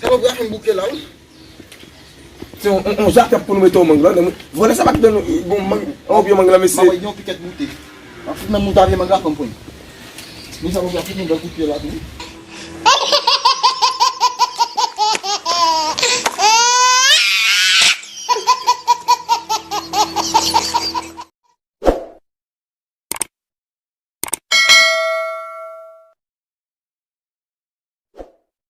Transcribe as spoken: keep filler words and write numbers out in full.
Sa pa vre, a fin bouke la, wi. Se yon, yon, yon jakèt pou nou mete yon mang la. Vòlè sa pa t ban nou yon mang, yon pye mang la, mesye. Mwen gen yon pikèt moute. Mwen fout nan moute a vye mang la, fè m pran. Men sa pa vre, a fout nou bèl kout pye la tou.